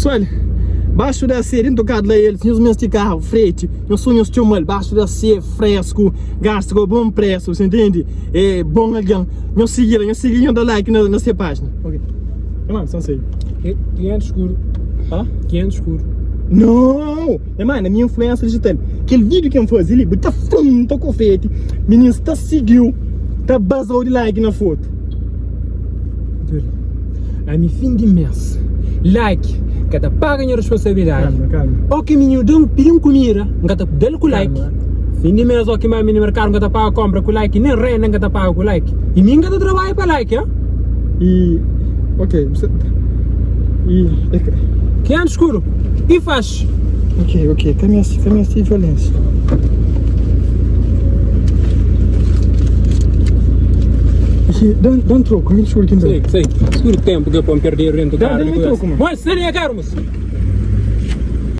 Pessoal, baxu da se dentu kadu la el, si nhos mesti karu freti, nhos so nhos txomal, baxu da se fresku, gasta ku bon presu, você entende? É bon algen, nhos sigi la, nhos sigi nhos da like na se pajina, ok. Mano, só sei. 500 escuro. Hã? 500 escuro. Não! É mano, a minha influência digital. Kel vídeo que eu fazer ali, ta fum, ta confete, meninos ta seguiu, ta basou de like na foto. Ami fin di mes Like ka ta paga nha responsabilidadi Kalma, kalma. O ki mininu da-m pidi-m kumida N ka ta da-l ku like Kalma. Fin di mes o ki ma mi na merkadu N ka ta paga konpra ku like Nen renda N ka ta paga ku like I mi N ka ta trabadja pa like ha. I ok, bu sta i e ka. Ki anu skuru i faxi. Ok, ok, ka meste, ka meste violensia. Da-m, da-m troku, mi skuru ki N da-u. Sei, sei. Skuru tempu ke pon perdedu dentu Da, karu da-m di troku, kuza. ma. Mosi, sai di nha karu, mosi.